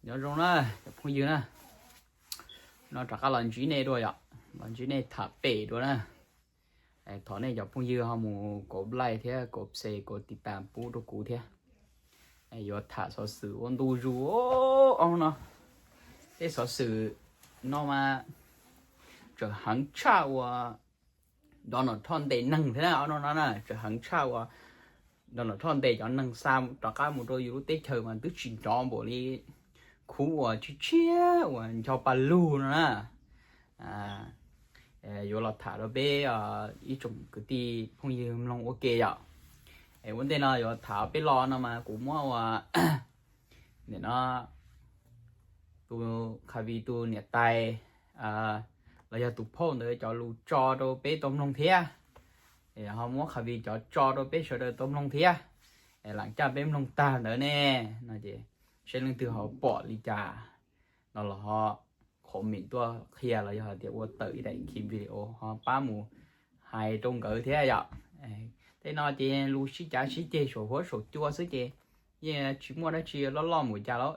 Nyob zoo na cov phooj ywg na, no rov qab los ntsib nej dua yom, los ntsib nej tham pem dua na. Thov nej cov phooj ywg ho mus kov like thiab kov share kov tiv tas pub rau kuv thiab. Yuav tham xov xwm ua ntu zus no, tej xov xwm no mas tseem heev tshaj uas Donald Trump ntes neeg thiab no no na, tseem heev tshaj uas Donald Trump ntes cov neeg xa rov qab mus rau yus lub teb chaws mas twb tsis nrov npaum li khub uas tshiab tshiab uas ncho pa lug no na. Yuav los tham rau peb ib tsoom kwv tij phooj ywg mloog ua ke yom. Ua ntej no yuav tham peb lo no mas kuv muab ua nim no tus Khavi tus niam tais los yog tus phauj ntawd cov lus tso rau peb tau mloog thiab. Ho muab Khavi cov tso rau peb sawv daws tau mloog thiab. Lam caj peb mloog tag ntawd ne, no ces seb leej twg ho pom li cas no los ho comment tuaj qhia los yog hais tias ua tawm ib daim clip video ho pab mus hais rau nkawd thiab yom. Tej no ces lus sib cav sib ceg saum huab saum cua xwb ces yeej tsis muaj dab tsi loj loj mus cas lawm.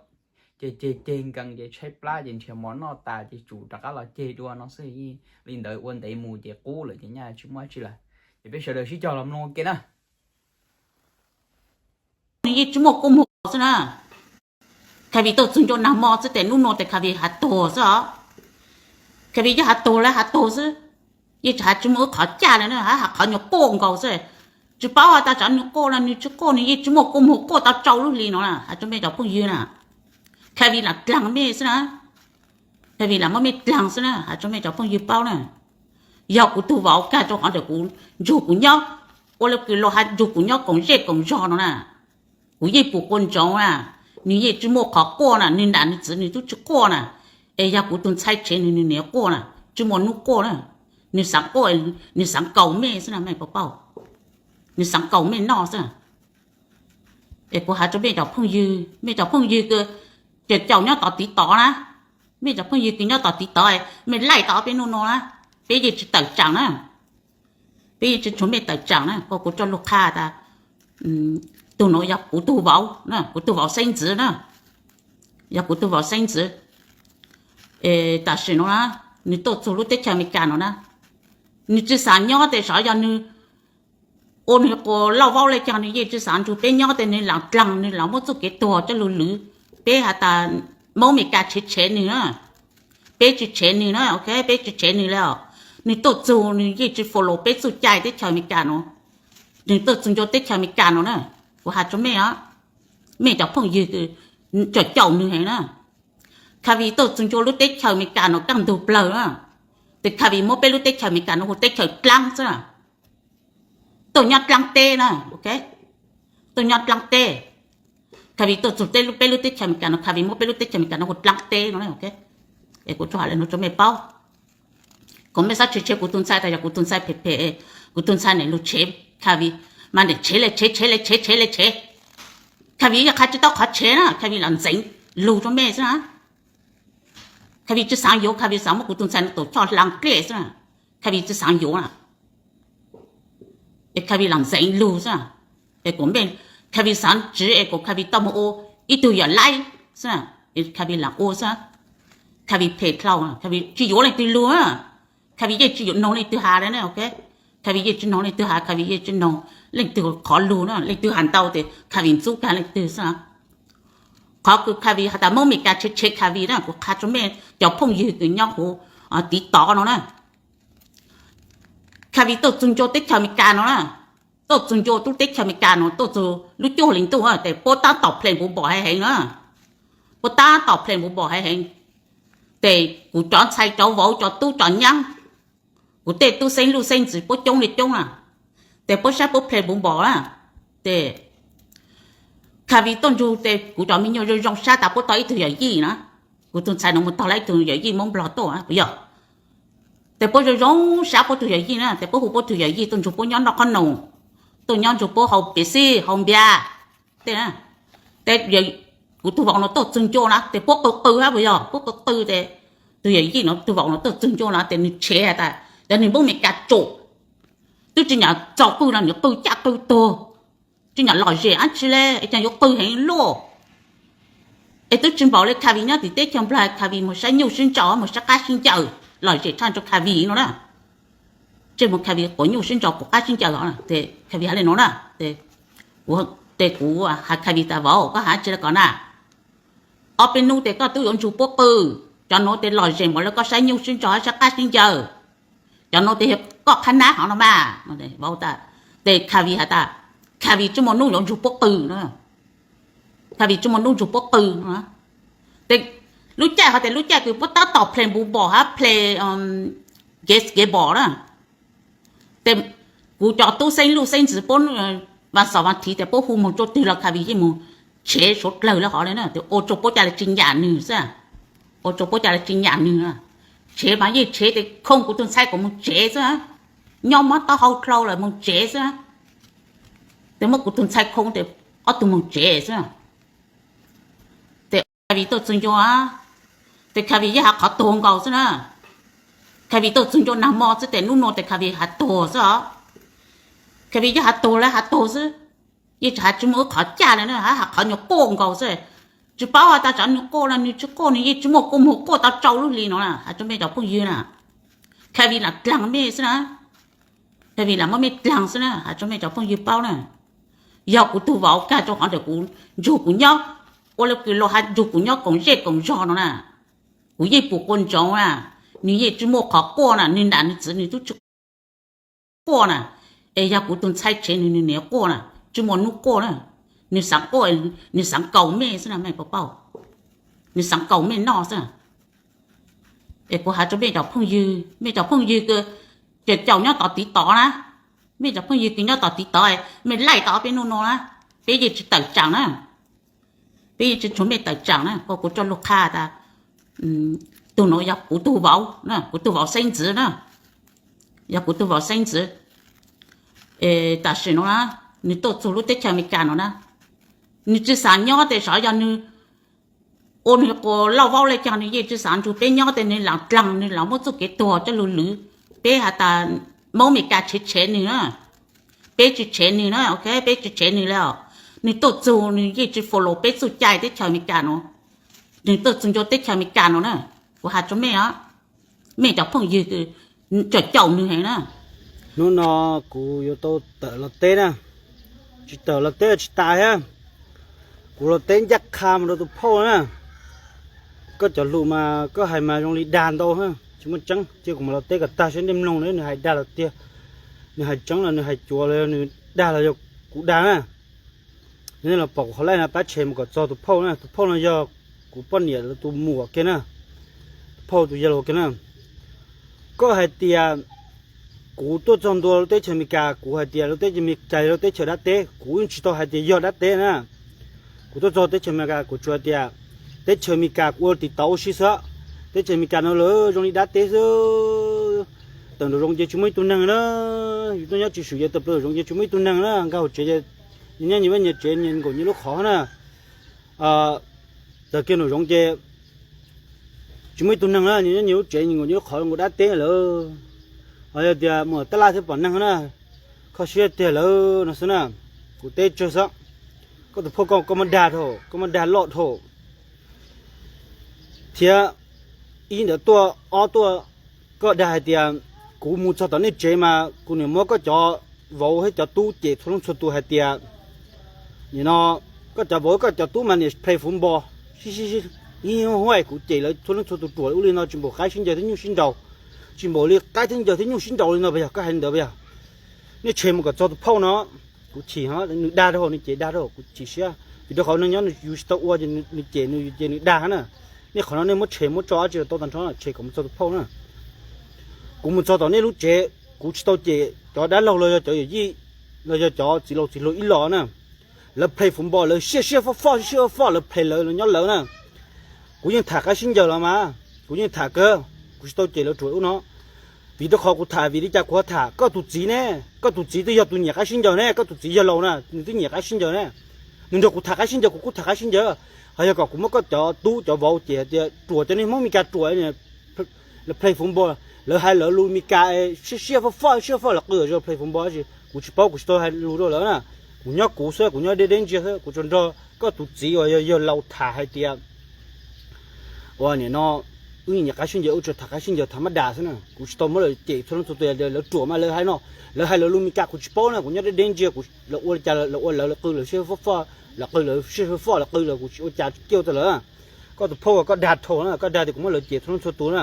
Ces ceg ceg nkees ces tshaib plab ces nrhiav mov noj tas ces tsum rov qab los ceg dua no xwb. Li ntawd ua ntev mus ces qub lawm ces nyaj tsis muaj dab tsi lawm. Ces peb sawv daws sib cog los mloog ua ke na. Nws yeej tsis muaj kua muag xwb na. Khavi tuaj txug ncua nag mo xwb tes nub nua tes Khavi hav tuag xwb os. Khavi yeej hav tuag la hav tuag xwb. Yeej tsis has tsis muaj ib qhov caj li na, hav qhov nyuag quaj nkaus xwb. Tsis paub has tas tsam nws quaj los nws tsis quaj, nws yeej tsis muaj kua muag quaj tau tsau lub hli no na, has rau mej cov phooj ywg na. Khavi lam dlaag mej xwb na. Khavi lam muab mej dlaag xwb na, has rau mej cov phooj ywg paub na. Yog kuv tug vauv kag rau qhov ntawm kuv nrug kuv nyob, ua le kws luag has nrug kuv nyob koom zej koom zog no na. Kuv yeej pum kua ntsoov na, nws yeej tsis muaj qhov quaj na, nws nam nws txiv nws tub tsis quaj na. Es yog kuv tug ntxhais tshev nws, nws niam quaj na, tsis muaj nub quaj na. Nws xaav quaj, nws xaav nkaus mej xwb na, mej puas paub? Nws xaav nkaus mej noj xwb. Es kuv has rua mej cov phooj ywg, mej cov phooj ywg kws caum nyob tom tiv tov na, mej cov phooj ywg kws nyob tom tiv tov, mej laij tau peb nub nua na, peb yeej tsis tawm tsaam na. Peb yeej tsis tshuav mej tawm tsaam na, kuv rua lug qha tas tug nuav yog kuv tug vauv, kuv tug vauv xeeb ntxwv na, yog kuv tug vauv xeeb ntxwv. Tam sim nuav na, nws tuaj txug lub teb chaws Amelikas nuav na, nws tsis xaav nyob tes sav yog nws ua nws quas lauj vaub le caag nws yeej tsis xaav nrug peb nyob tes nws lam dlaag, nws lam muab txuj kev tuag coj lug lwv. Peb has tas Moob Amelikas tshev tshev nws na, peb tsis tshev nws na, ok, peb tsis tshev nws le os. Nws tuaj txug nws yeej tsis follow peb txuj cai teb chaws Amelikas nuav, nws tuaj txug ncua teb chaws Amelikas nuav na. Kuv has rua mej os, mej cov phooj ywg caum caum nws heev na. Khavi tuaj txug ncua lub teb chaws Amelikas nuav kaaj ntug plawg na, tes Khavi muab peb lub teb chaws Amelikas nuav hu teb chaws dlaab xwb na. Tuaj nyob dlaab teb na, ok, tuaj nyob dlaab teb. Khavi tuaj txug peb lub teb chaws Amelikas nuav, Khavi muab peb lub teb chaws Amelikas nuav hu dlaab teb no, ok. Es kuv tsuas has le nuav rua mej paub, kuas mej xav tshev tshev kuv tug ntxhais tas yog kuv tug ntxhais phem phem, kuv tug ntxhais nam lug tshev Khavi, mas nam tshev le tshev, tshev le tshev, tshev le tshev. Khavi yeej qha tsis tau qhov tshev na, Khavi lam ntxeev lug rua mej xwb na. Khavi tsis xaav yuav, Khavi xaav muab kuv tug ntxhais nuav tus choj hlaa dlej xwb na. Khavi tsis xaav yuav na, es Khavi lam ntxeev lug xwb na. Es kuas mej, Khavi xaav tsiv es kuas Khavi tau moog ua ib tug yam laib xwb na, es Khavi lam ua xwb. Khavi phem dlhau, Khavi tsis yuav leej twg lug na. Khavi yeej tsis yuav noog leej twg has le na, ok. Khavi yeej tsis noog leej twg has, Khavi yeej tsis noog leej twg qhov lug na, leej twg has ntau tes Khavi ntxub kag leej twg xwb na. Qhov kws Khavi has tas Moob Amelikas tshev tshev Khavi na, kuv qha rua mej cov phooj ywg kws nyob huv tiv tov no na. Khavi tuaj txug ncua teb chaws Amelikas no na, tuaj txug ncua tub teb chaws Amelikas no, tuaj txug lub cuaj hli ntuj tes puab tab tom plhees npuv npom heev heev na, puab tab tom plhees npuv npom heev heev. Tes kuv cov ntxhais cov vauv cov tub cov nyab, kuv tej tub xeeb luj xeeb ntxwv puab coob le coob na, tes puab saib puab plhees npuv npom na, tes Khavi tuaj nrug tes kuv cov me nyuam zoo zoo sab tas puab tau ib tug yawm yij na. Kuv tug ntxhais nuav moog taug lawv ib tug yawm yij Moob Nplog tuaj puas yog? Tes puab zoo zoo sab puab tug yawm yij na, tes puab hu puab tug yawm yij tuaj nrug puab nyob noj qhob noom, tuaj nyob nrug puab haus Pepsi haus npias. Tes kuv tug vauv nuav tuaj txug ncua na tes puab qw qw hab puas yog? Puab qw qw tes tug yawm yij nuav tug vauv nuav tuaj txug ncua na tes nwg tshev has tas cov nwg Moob Amelikas tsum, tub tsi nyam txaus qw los nwg qw caj qw tuag, tsi nyam lom zem dlaab tsi le, caag yuav qw heev luaj. Es twb tsis npaum li Khavis nyob tim teb chaws Nplog, Khavis mus saib nyuj sib ntso, mus saib qab sib ncaws, lom zem tshaj rau Khavis no na. Tseem mus Khavis quav nyuj sib ntso quav qab sib ncaws os. Ces Khavis hais li no na. Ces kuv hais Khavis tas, vauv, koj hais tsi li ko na? Ob peb hnub tes koj twb yuav ntsug puab qw, cov nuav tes lom zem npaum le koj saib nyuj sib ntso saib qab sib ncaws. Cov nuav tes yog koj qhab nab hov no mas. Vauv tas, tes Khavis has tas, Khavis tsi muaj nub yuav ntsug puab qw. Khavis tsi muaj nub ntsug puab qw. Tes lub caij hov tes lub caij kws puab tab tom play npu npom hab play kev kev npom na. Tes kuv cov tub xeeb luj xeeb ntxwv puab vas xos vas thiv tes puab hu moog rua twg los Khavis yeej mus tshev suav dlawg le hov le na. Tes ua rua puab ca le tsi nyam nwg xwb, ua rua puab ca le tsi nyam nwg. Tshev mas yeej tshev tes khoo kuv tug ntxhais kuv moog tsev xwb, nyob mob taub hau dlhau lawm moog tsev xwb. Tes muab kuv tug ntxhais khoo tes ob tug moog tsev xwb. Tes Khavis tuaj txug ncua, tes Khavis yeej has qhov tuag nkaus xwb na. Khavis tuaj txug ncua nag mo xwb tes nub nua tes Khavis has tuag xwb os. Khavis yeej has tuag le has tuag xwb, yeej tsi has tsi muaj ib qhov caj le na, has qhov nyuag quaj nkaus xwb. Tsi paub has tas tsam nwg quaj los nwg tsi quaj, nwg yeej tsi muaj kua muag quaj tau rau lub hli no na, has rua mej cov phooj ywg na. Khavis lam dlaag mej xwb na. Khavis lam muab mej dlaag xwb na, has rua mej cov phooj ywg paub na. Yog kuv tug vauv kag rua qhov ntawm kuv ntsug kuv nyob, ua le kws luag has ntsug kuv nyob koom zej koom zog no na, kuv yeej pum quaj ntsoov na. Nwg yeej tsi muaj qhov quaj na, nwg nam nwg txiv nwg tub tsi quaj na. Es yog kuv tug ntxhais tshev nwg, nwg niam quaj na, tsi muaj nub quaj na. Nwg xaav quaj, nwg xaav nkaus mej xwb na, mej puas paub? Nwg xaav nkaus mej noj xwb. Es kuv has rua mej cov phooj ywg, mej cov phooj ywg kws caum caum nyob tom tiv tov na, mej cov phooj ywg kws nyob tom tiv tov, mej laij tau ob peb nub nua na, peb yeej tsi tawm tsaam na. Peb yeej tsi tshuav mej tawm tsaam na, kuv tsi lug qha tas tug nuav yog kuv tug vauv, kuv tug vauv xeeb ntxwv na, yog kuv tug vauv xeeb ntxwv. Tam sim nuav na, nwg tuaj txug lub teb chaws Amelikas no na, nwg tsi xaav nyob tes sav yog nwg ua nwg quas lauj vaub le caag, nwg yeej tsi xaav ntsug peb nyob tes nwg lam dlaag, nwg lam muab txuj kev tuag coj lug lwv. Peb has tas Moob Amelikas tshev tshev nwg na, peb tsi tshev nwg na, ok, peb tsi tshev nwg le os. Nwg tuaj txug nwg yeej tsi follow peb txuj cai teb chaws Amelikas no, nwg tuaj txug ncua teb chaws Amelikas no na. Kuv has rua mej os, mej cov phooj ywg caum caum nwg heev na. Hnub no kuv yuav tau tawm los teb na, tsi tawm los teb tsi tas hab. Kuv los teb ncaj qha mus rau tus phauj na. Koj cov lus mas koj hais mas zoo li dag ntau, tsi muaj tseeb. Cia kuv mam los teb kom tag saib nej mloog na, nwg hais dag los tiag, nwg hais tseeb los nwg hais cuav los yog nwg dag los yog kuv dag na. Nej los pom kuv qhov laij no pab tshem mus kom txog tus phauj na. Tus phauj no yog kuv poj niam tus muam kiag na, tus phauj tus yawg laus kiag na. Koj hais tias kuv tuaj txog ntua lub teb chaws Amelikas, kuv hais tias lub teb chaws Amelikas yog lub teb chaws dab teb, kuv yeej tsis tau hais tias yog dab teb na. Kuv tuaj txog teb chaws Amelikas kuv tsuas hais tias teb chaws Amelikas kuv ua tiv tauv ua si xwb. Teb chaws Amelikas no lawv zoo li dab teb xwb. Tawm nraum zoov ces tsis muaj ib tug neeg na. Yus tuaj nyob tsis swm ces tawm plaws nraum zoov ces tsis muaj ib tug neeg na. Nkag hauv tsev, nyias nyob nyias vaj nyias tsev, nyias nkaum nyias lub qhov na. Tawm kiag nraum zoov ces tsis muaj ib tug neeg na, nyias nyob nyias lub tsev, nyias nkaum nyias lub qhov, nkaus dab teb lawm. Ho yog tias mus tab laj thiab pom neeg na, kho siab tiag lawm no xwb na. Kuv teb tsawg xwb. Koj tus phauj koj, koj muab dag dhau, koj muab dag loj dhau. Thiab ib ntawd tuaj, ob tuaj, koj dag hais tias kuv mus txog tom nej tsev mas kuv niam muab koj cov vauv thiab cov tub cem txhua leej txhua tus hais tias nim no koj cov vauv koj cov tub mas niam play football, ib huaj kuv cem lawv txhua leej txhua tus ruam ub li no, tsis npaum qaib sib ncaws thiab nyuj sib nraus, tsis npaum li qaib thiab ncaws thiab nyuj sib nraus li no puas yog? Koj hais li ntawd puas yog? Nej tshem mus kom txog tus phauj no. Kuv chim, nws dag rau, nws cem dag rau, kuv chim siab. Vim rau qhov neeg nyob yus tsis tau ua ces nws cem, nws ces nws dag na. Nej qhov no nej muab tshem muab tso dab tsi los tau tag nrho, tshem kom mus txog tus phauj na. Kuv mus txog tom nej lub tsev, kuv tsis tau cem cov dab laug los yog cov yawm yij los yog cov txiv laus txiv hluas ib los na. Lawv play football, lawv siab siab foj foj, siab siab foj foj, lawv play lawv, lawv nyob lawv na. Kuv yeej tham qaib sib ncaws los mas, kuv yeej tham kawg, kuv tsis tau cem lawv ruam ub no. Vim rau qhov kuv tham, vim li cas kuv ho tham? Koj tus txiv ne, koj tus txiv twb yog tus nyiam qaib sib ncaws ne, koj tus txiv yawg laus na, nws twb nyiam qaib sib ncaws ne. Nws nrog kuv tham qaib sib ncaws, kuv kuj tham qaib sib ncaws. Ho yog kom kuv muab koj cov tub cov vauv cem tias ruam, cov niag Hmoob Mes Kas ruam, lawv play football, lawv hais lawv lus Mes Kas, siab siab foj foj, siab foj, lawv qw zog play football, tab sis kuv tsis paub, kuv tsis tau hais lus rau lawv na. Kuv nyob kuv xwb, kuv nyob deb deb ntsiag xwb, kuv tsuas nrog koj tus txiv uas yog yawg laus tham hais tias Ua nim no wb nyiam qab sib ncaws, wb tsuas tham qab sib ncaws tham mab das xwb na. Kuv tsis tau muab lawv cem txhua leej txhua tus, lawv ruam mas lawv hais no, lawv hais lawv lus Meskas kuv tsis paub na, kuv nyob deb deb ntsia, kuv, lawv ua li cas lawv ua lawv, lawv qw lawv sib faj faj, lawv qw lawv sib faj faj, lawv qw lawv, kuv tsis ua cas, cia ua tawg lawm. Koj tus phauj, koj dag dhau na, koj dag tias kuv muab lawv cem txhua leej txhua tus na.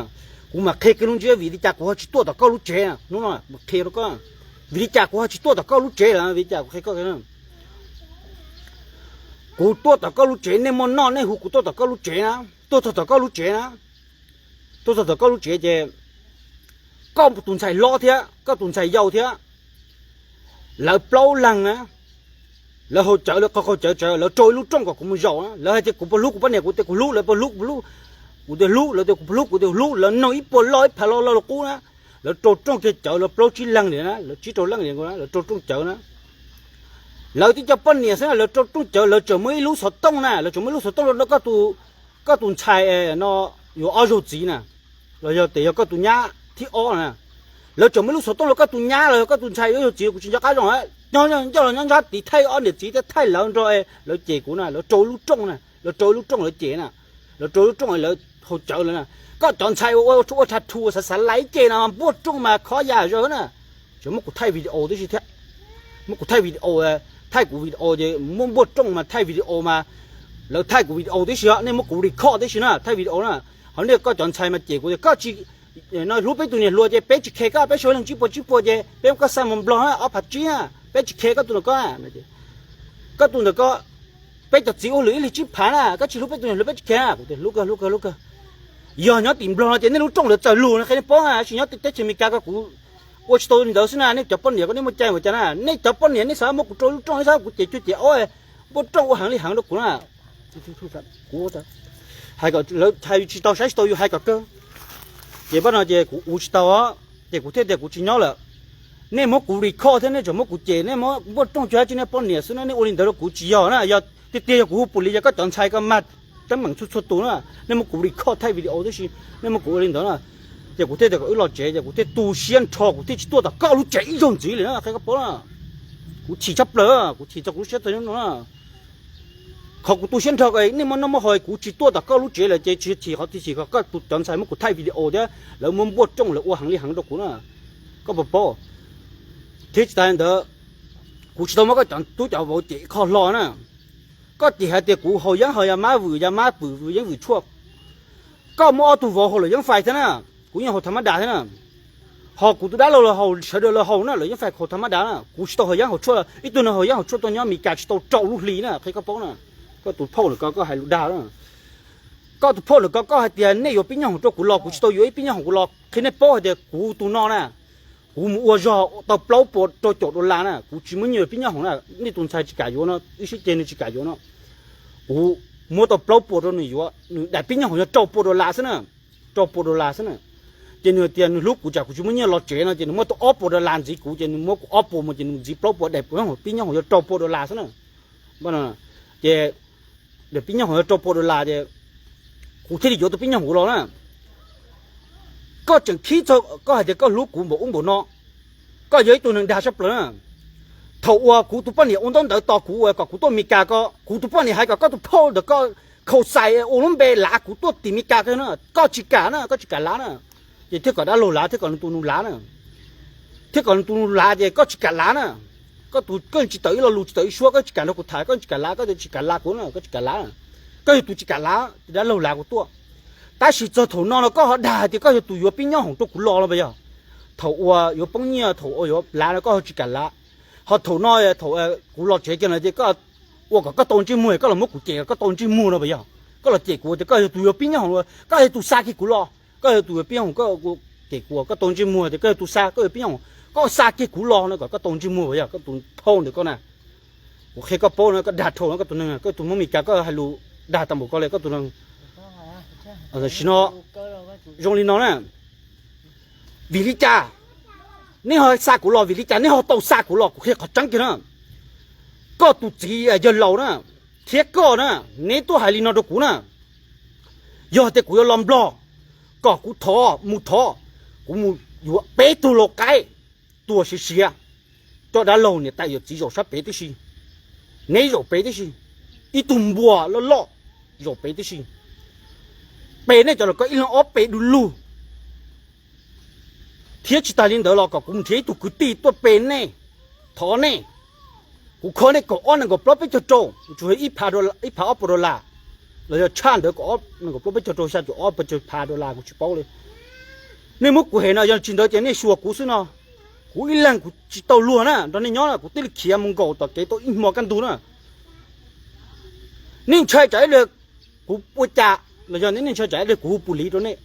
Kuv mam qhia kiag lub ntsiab vim li cas kuv ho tsis tuaj tom koj lub tsev. Hnub no mam qhia rau koj, vim li cas kuv ho tsis tuaj tom koj lub tsev lawm, vim li cas kuv qhia koj. Kuv tuaj tom koj lub tsev, nej muaj noj nej hu kuv tuaj tom koj lub tsev na, tuaj txog tom koj lub tsev na, tuaj txog tom koj lub tsev ces koj tus ntxhais hlob thiab koj tus ntxhais yau thiab, lawv plaub leeg na, lawv haus cawv, lawv qaug qaug cawv, lawv rau ib lub rooj kom kuv mus zaum na. Lawv hais tias kuv puas hlub kuv poj niam, kuv tias kuv hlub, lawv puas hlub, kuv hlub, kuv tias kuv puas hlub, kuv tias hlub, lawv nug ib puas loj ib phav loj loj loj qub na. Lawv rau rooj kiag cawv, lawv plaub tsib leeg li na, lawv tsib rau leej li na, lawv rau rooj cawv na. Lawv tib co poj niam xwb na, lawv rau rooj cawv, lawv tseem muaj ib lub xov tooj na, lawv tseem muaj ib lub xov tooj rau koj tus ntxhais no yuav ob zaug txiv na, los yog tias yog koj tus nyab thib ob na. Lawv tseem muaj ib lub xov tooj rau koj tus nyab los yog koj tus ntxhais yuav ob zaug txiv, kuv tsis nco qab zoo, nyob ncauj los nyob ntsab tid, thaij ob niam txiv thiab thaij lawv nrog lawv cem kuv na, lawv rau ib lub rooj na, lawv rau ib lub rooj lawv cem na, lawv rau ib lub rooj lawv haus cawv lawm na. Koj cov ntxhais ua ua tha thu xav xav lais ib ce no npuaj rooj mas khob ya zog na. Tseem muab kuv thaij video tib si thiab, muab kuv thaij video, thaij kuv video ces muab npuaj rooj mas thaij video mas, lawv thaij kuv video tib si os, nej muab kuv record tib si na, thaij video na. Ho nej koj cov ntxhais mas cem kuv tias koj tsis, no hlub peb tus niam hluas ces peb tsis khe koj, peb sau leej tsib puas tsib puas ces peb muab koj xa mus Nplog na, ob phav tsib na, peb tsis khe koj tus ntawm koj. Koj tus ntawm koj, peb cov txiv ua lwm ib leeg tsib phav na, koj tsis hlub peb tus niam hluas peb tsis khe na. Kuv tias hlub kawg hlub kawg hlub kawg. Yog nyob tim Nplog no ces nej lub rooj lawv txawm lug no qhia nej paub na, tab sis nyob teb chaws Amelikas ko kuv ua tsis tau li ntawd xwb na, nej cov poj niam ko nej muaj cai ua cas na, nej cov poj niam nej xav muab kuv rau lub rooj, nej xav kuv ces cuag ces ob npuaj rooj ua heev li heev rau kuv na. Kuv hais kom lawv hais tsis tau saib tsis tau yus hais kom kawg. Ces pab no ces kuv ua tsis tau, ces kuv thiaj tias kuv tsis nyob lawm. Nej muab kuv record thiab nej tseem muab kuv cem, nej muab npuaj rooj cuag dab tsi nej poj niam xwb na, nej ua li ntawd rau kuv tsis yog na, yog tiag tiag yog kuv hu pum li yog koj cov ntxhais ko mag teeb meem txhua txhua tus na, nej muab kuv record thaij video tib si, nej muab kuv ua li ntawd na. Ces kuv thiaj tias kom wb los tsev, ces kuv thiaj tu siab nrho, kuv thiaj tsis tuaj tom koj lub tsev ib zaug ntxiv li na, qhia koj paub na. Kuv chim tshaj plaws, kuv chim txog kuv lub siab txog hnub no na. Qhov kuv tu siab nrho, nej muaj noj muaj haus, kuv tsis tuaj tom koj lub tsev lawm ces tsis chim qhov twg, chim qhov koj tus cov ntxhais muab kuv thaij video thiab lawv muab npuaj rooj lawv ua heev li heev rau kuv na. Koj puas paub? Thiab tsis tas li ntawd, kuv tsis tau muab koj cov tub cov vauv cem ib qho hlo na. Koj cem hais tias kuv haus yeeb haus ya mab vwm ya mab pwm vwm yeeb vwm tshuaj. Koj muab ob tug vauv haus lawm yeeb fais thiab na, kuv yeej haus tha mab das thiab na. Ho kuv tus dab laug los haus, sawv daws los haus na, lawv yeeb fais haus tha mab das na. Kuv tsis tau haus yeeb haus tshuaj, ib tug no haus yeeb haus tshuaj tau nyob Meskas tsis tau rau lub hli na, qhia koj paub na. Koj tus phauj ntawm ko koj hais lus dag na. Koj tus phauj ntawm ko koj hais tias nej yuav pib nyob hoom rau kuv los, kuv tsis tau yuav ib pib nyob hoom kuv los, qhia nej paub hais tias kuv tus no na, kuv mus ua zog tau plaub puas rau caum dollar na, kuv tsis muaj nyiaj yuav pib nyob hoom na. Nej tus ntxhais tsis kam yuav no, wb sib ceg nws tsis kam yuav no. Kuv muab tau plaub puas rau nws yuav, nws daim pib nyob hoom yog rau puas dollar xwb na, rau puas dollar xwb na. Ces nws tias nws hlub kuv tsam kuv tsis muaj nyiaj los tsev no ces nws muab tau ob puas dollar ntxiv kuv, ces nws muab kuv ob puas mus ces nws ntxiv plaub puas, daim pib nyob hoom yog rau puas dollar xwb na. Ces daim pib nyob hoom yog rau puas dollar ces kuv thiaj li yuav tus pib nyob hoom kuv los na. Koj tseem khib txog koj hais tias koj hlub kuv npaum ub npaum no, koj yog ib tug neeg dag tshaj plaws na. Thaum uas kuv tus poj niam ua ntaub ntawv tos kuv uas kom kuv tuaj Meskas ko, kuv tus poj niam hais kom koj tus phauj ntawm koj khaus xais ua lub npe lav kuv tuaj tim Meskas ko na, koj tsis kam na, koj tsis kam lav na. Ces thiaj kom dab laug lav, thiaj kom nws tus nus lav na, thiaj kom nws tus nus lav ces koj tsis kam lav na. Koj tus, koj tsis tawm ib lo lus tsis tawm ib suab, koj tsis kam nrog kuv tham, koj tsis kam lav, koj tsis kam lav kuv na, koj tsis kam lav. Koj yog tus tsis kam lav, dab laug lav kuv tuaj. Tab sis txog thaum no no koj ho dag hais tias koj yog tus yuav pib nyob hoom rau kuv los no puas yog? Thaum uas yuav poob nyiaj, thaum uas yuav lav no koj ho tsis kam lav. Ho thaum no thaum kuv los tsev kiag no ces koj ua kom koj tau ntsej muag, koj los muab kuv cem kom koj tau ntsej muag no puas yog? Koj los cem kuv tias koj yog tus yuav pib nyob hoom, koj yog tus xa kiag kuv los, koj yog tus yuav pib nyob hoom, koj cem kuv koj tau ntsej muag tias koj yog tus xa, koj yuav pib nyob hoom, koj xa kiag kuv los no kom koj tau ntsej muag puas yog? Koj tus phauj ntawm koj na, kuv qhia koj paub no, koj dag dhau no, koj tus neeg, koj tus Hmoob Meskas koj hais lus dag tau npaum ko li koj tus neeg. Tam sim no zoo li no na, vim li cas nej ho xa kuv los, vim li cas nej ho tau xa kuv los? Kuv qhia qhov tseeb kiag na, koj tus txiv yawg laus na, thiab koj na, neb tuaj hais li no rau kuv na, yog tias kuv yuav los Nplog, kom kuv thov, mus thov, kuv mus yuav peb tug lau qaib tua siav siav, coj dab laug niam tais yawm txiv zaum sab pem tib si, neb zaum pem tib si, ib tug npua loj loj zaum pem tib si. pe nej cov los koj ib leeg ob pes du lug, thiab tsis tas li ntawd los kom kuv mus nrhiav ib tug kwv tij tuaj pe nej, thov nej, kuv kho nej kaum ob nees nkaum plaub peb caug rau, tsuas yog ib phav ob puas dollar, los yog tshaj ntawd kaum ob nees nkaum plaub peb caug rau xya caum ob pes caug phav dollar kuv tsis paub li. Nej muab kuv hem no yog tsis ntawd ces nej xyuas kuv xwb no. Kuv ib leeg kuv tsis tau luag na, nrog nej nyob na, kuv thiaj li khiav mus nkaum tom kev tau ib hmo kaj ntug na. Nej ntshai tsam ib pliag kuv ua cas los yog nej ntshai tsam ib pliag kuv hu pus lis rau nej.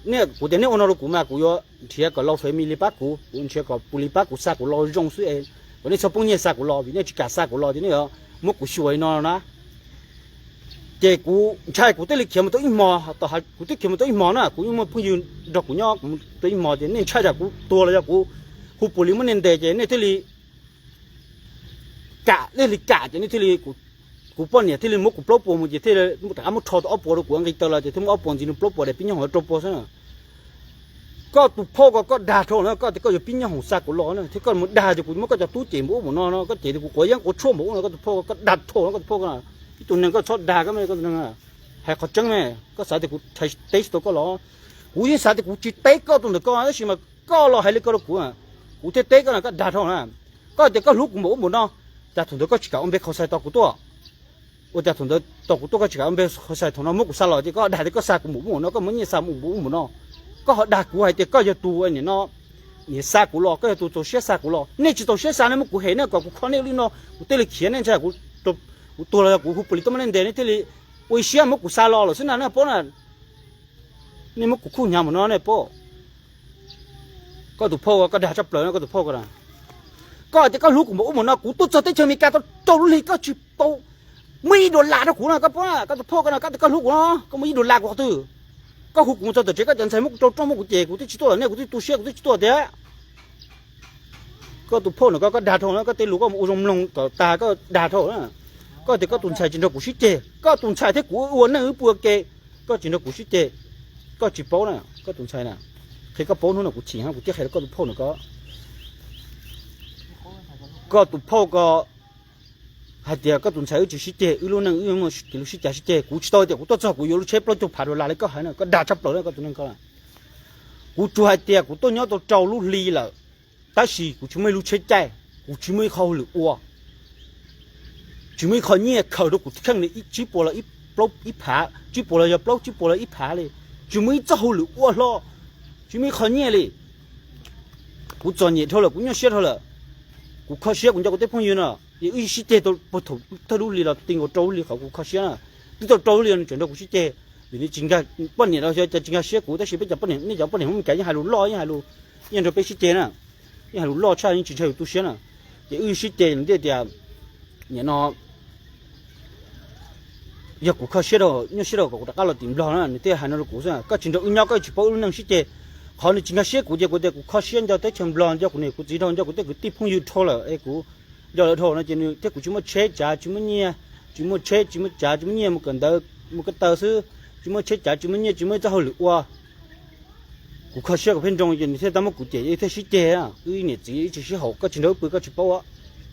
Nej, kuv tias nej ua no rau kuv mas kuv yuav nrhiav kom lau family pab kuv, kuv nrhiav kom pus lis pab kuv xa kuv los zoo xwb es kom nej txhob poob nyiaj xa kuv los, vim nej tsis kam xa kuv los ces nej yuav muab kuv xyuas li no na. Ces kuv ntshai kuv thiaj li khiav mus tau ib hmo, kuv twb khiav mus tau ib hmo na, kuv yeej muaj phooj ywg nrog kuv nyob tau ib hmo ces nej ntshai tsam kuv tuag los yog kuv hu pus lis muab nej ntes ces nej thiaj li kam, nej li kam ces nej thiaj li, kuv poj niam thiaj li muab kuv plaub puas mus ces thiaj li rov qab muab rho tau ob puas rau kuv nqis taw los ces thiaj muab ob puas ntxiv nws plaub puas, daim pib nyob hoom rau puas xwb na. Koj tus phauj ko koj dag dhau na, koj tias koj yuav pib nyob hoom xa kuv los na thiab koj mus dag tias kuv muab koj cov tub cem npaum ub npaum no no, koj cem tias kuv quav yeeb quav tshuaj npaum ub no, koj tus phauj ko koj dag dhau na, koj tus phauj ko ib tug neeg koj txhob dag koj me, koj tus neeg hais qhov tseeb me, koj xav tias kuv teb tsis tau koj los? Kuv yeej xav tias kuv tsis teb koj tus ntawm koj tab sis mas koj los hais li ko rau kuv, kuv thiaj teb koj no, koj dag dhau na. Koj tias koj hlub kuv npaum ub npaum no, cas thaum ntawd koj tsis kam ua npe qhov xais tos kuv tuaj? Ua cas thaum ntawd tos kuv tuaj koj tsis kam ua npe qhov xais, thaum no muab kuv xa los ces koj dag tias koj xa kuv npaum ub npaum no, koj muab nyiaj xa npaum ub npaum no. Koj ho dag kuv hais tias koj yog tus nim no, nim xa kuv los, koj yog tus txaus siab xa kuv los. Nej tsis txaus siab xa nej muab kuv hem na, kom kuv kho nej li no kuv thiaj li khiav, nej ntshai kuv tuag los yog kuv hu pus lis tuaj muab nej ntes nej thiaj li ua ib siab muab kuv xa los lawm xwb na, nej paub na. Nej muab kuv khuj hnyav npaum no nej paub. Koj tus phauj koj dag tshaj plaws no, koj tus phauj ko na. Koj tias koj hlub kuv npaum ub npaum no, kuv tuaj txog teb chaws Amelikas tau rau lub hli koj tsis tau muaj ib dollar rau kuv no, koj paub na, koj tus phauj ko na, koj tias koj hlub kuv no, koj muaj ib dollar kuv qhov twg? Koj hu kuv mus txog tom tsev koj cov ntxhais muab kuv rau rooj muab kuv cem kuv twb tsis tuaj, nej kuv twb tu siab kuv twb tsis tuaj tiag. Koj tus phauj no koj, koj dag dhau na, koj tej lus koj mus ua zoo mloog kom tag koj dag dhau na. Koj tias koj tus ntxhais tsis nrog kuv sib ceg, koj tus ntxhais thiab kuv ua neej wb pw ua ke, koj tsis nrog kuv sib ceg, koj tsis paub na, koj tus ntxhais na. Qhia koj paub hnub no kuv chim heev kuv thiaj qhia rau koj tus phauj no ko. Koj tus phauj ko hais tias koj tus ntxhais wb tsis sib ceg, wb lub neej wb muaj kev lub sib cav sib ceg, kuv tsis tau tias kuv tuaj txog kuv yuav lub tsheb plaub caug phav dollar li koj hais na, koj dag tshaj plaws na koj tus neeg ko. Kuv tsuas hais tias kuv tuaj nyob tau rau lub hli lawm, tab sis kuv tsis muaj ib lub tsheb caij, kuv tsis muaj ib qho hauj lwm ua, tsis muaj ib qho nyiaj khaws rau kuv kheej li, tsib puas los ib phav, tsib puas los yog plaub tsib puas los ib phav li, tsis muaj ib txoj hauj lwm ua hlo, tsis muaj ib qho nyiaj li. Kuv txom nyem dhau lawm, kuv nyuaj siab dhau lawm. Kuv kho siab kuv nco kuv tej phooj ywg no, es wb sib ceg tau puag thaum thawj lub hli los ti nkaus rau lub hli qhov kuv kho siab na. Twb tau rau lub hli los nws tseem nrog kuv sib ceg, vim nws tsis nkag, poj niam los xyov cas tsis nkag siab kuv, tab sis peb cov poj niam, nej cov poj niam Hmoob Meskas yeej hais lus loj, yeej hais lus, yeej nrog peb sib ceg na, yeej hais lus loj tshaj yeej tsis ntshai yus tu siab na. Ces wb sib ceg ntiaj tias nim no yog kuv kho siab rau, nyuaj siab rau kom kuv rov qab los tim Nplog na, nws thiaj hais no rau kuv xwb. Koj tsis nrog wb nyob koj tsis paub wb lub neej sib ceg. Qhov nws tsis nkag siab kuv ces kuv tias kuv kho siab nco teb chaws Nplog, nco kuv niam kuv txiv dhau, nco kuv tej kwv tij phooj ywg dhau lawm es kuv nco lawv dhau no ces nws thiab kuv tsis muaj tsheb cav tsis muaj nyiaj, tsis muaj tsheb tsis muaj cav tsis muaj nyiaj, mus kawm ntawv mus ko taw xwb, tsis muaj tsheb cav tsis muaj nyiaj tsis muaj ib txoj hauj lwm ua. Kuv kho siab kom pheej nroo ces nws thiaj tau muab kuv cem thiaj sib ceg. Wb niam txiv ib tsis sib haum, koj tsis nrog wb pw koj tsis paub,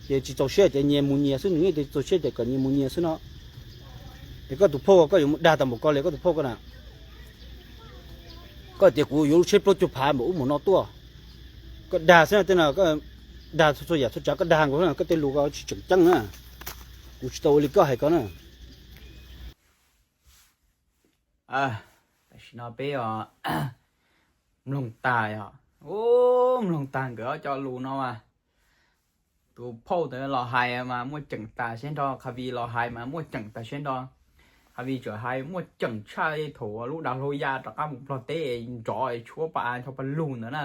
ces tsis txaus siab ces nyias mus nyias xwb, nws yeej tias tsis txaus siab ces kom nyias mus nyias xwb no. Es koj tus phauj koj yuav mus dag tau npaum ko li koj tus phauj ko na. Koj tias kuv yuav lub tsheb plaub caug phav npaum ub npaum no tuaj, koj dag xwb na, tej no koj dag txhua yam txhua tsav koj dag nkaus, koj tej lus ko tsis tseem ceeb na. Kuv tsis tau ua li koj hais ko na. Tam sim no peb mloog tag os, mloog tag nkawd ob co lus no mas. Tus phauj ntawd los hais mas muaj ceem tas siab nrho, Khavis los hais mas muaj ceem tas siab nrho. Khavis tseem hais muaj ceem tshaj thaum lub dav hlau ya rov qab mus Nplog teb nrov tshuab pa av nrho pa lug ntawd na,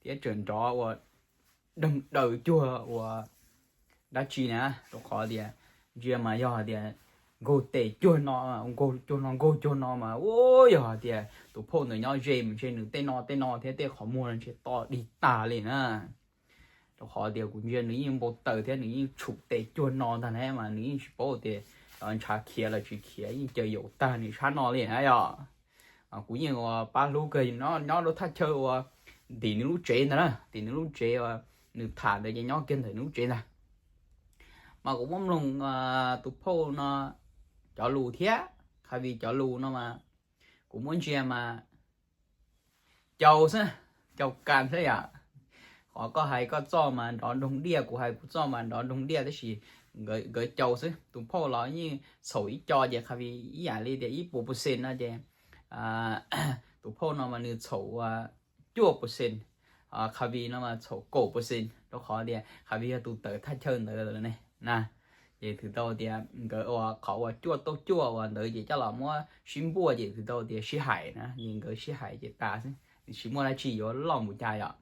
thiab tseem nrov ua deeg daws cuag ua dab tsi na, rau qhov tias ntsia mas yog tias nkaug tes cuag no, nkaug cuag no nkaug cuag no mas ua yog tias tus phauj ntawd nyob ze mus ntshe nws tej no tej no thiab tej qhov muag ntshe to dig tag li na. Rau qhov tias kuv ntsia nws yeej npau taws thiab nws yeej tshum tes cuag no ntag na, mas nws yeej tsis paub tias ntshav khiav los tsis khiav, yeej caw yaum tag nws tshab no li na yog. Kuv yeej ua pab hlub kawg, nyob rau thaj chaw uas tim nws lub tsev ntag na, tim nws lub tsev uas nws tham ntawd ces nyob kiag ntawm nws lub tsev ntag. Mas kuv muab mloog tus phauj no cov lus thiab Khavis cov lus no mas Kuv muab ntsia mas cau xwb, cau kas xwb yom. Qhov koj hais koj txoj mas nrov nroog diaj, kuv hais kuv txoj mas nrov nroog diaj, tab sis nkawd cau xwb. Tus phauj los yeej txhaum ib co ces Khavi ib yam li tias ib puas percent no ces tus phauj no mas nws txhaum cuaj percent, Khavi no mas txhaum kaum percent, rau qhov tias Khavi yog tus tawm thaj chaw ntawd lawm ne na. Ces twb tau tias nkawd ua qhov uas cuaj tauj cuaj uas ntawd ces coj los muab sib npuaj ces twb tau tias sib hais na, ces nkawd sib hais ces tas xwb, nws tsis muaj dab tsi yuav loj mus cas yom.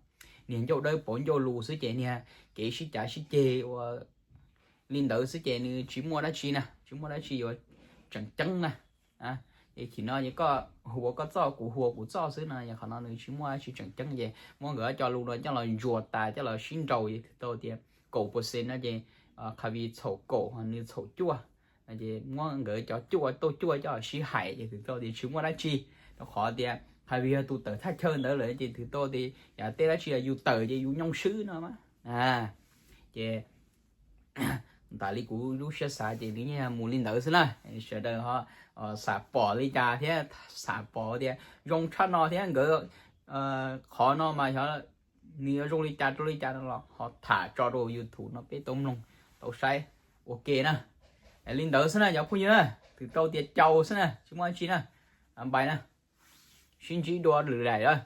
Niag ncauj dawb pauv ncauj lus xwb ces niag kev sib cav sib ceg ua li ntawd xwb ces nws tsis muaj dab tsi na, tsis muaj dab tsi yuav tseem ceeb na. Ces chim no ces koj hua koj txoj kuv hua kuv txoj xwb no, yog qhov no nws tsis muaj dab tsi tseem ceeb ces muab nkawd ob co lus no coj los ntsuas tas coj los sib nraus ces twb tau tias kaum percent no ces Khavi txhaum kaum, nws txhaum cuaj. Ces muab nkawd cov cuaj tauj cuaj coj los sib hais ces twb tau tias tsis muaj dab tsi, rau qhov tias Khavi yog tus tawm thaj chaw ntawd lawm ces twb tau tias yog tej dab tsi yus tawm ces yus nyoo swb no mas. Ces tas li kuv lub siab xav ces nws yeej mus li ntawd xwb na. Sawv daws ho xam pom li cas thiab xam pom tias zoo tshaj no thiab nkawd qhov no mas xyov nws yuav zoo li cas rau li cas no los ho tham tso rau YouTube no peb tau mloog tau saib ua ke na. Li ntawd xwb na cov phooj ywg na, twb tau tias cau xwb na, tsis muaj dab tsi na. Npais na, sib ntsib dua lwm daim.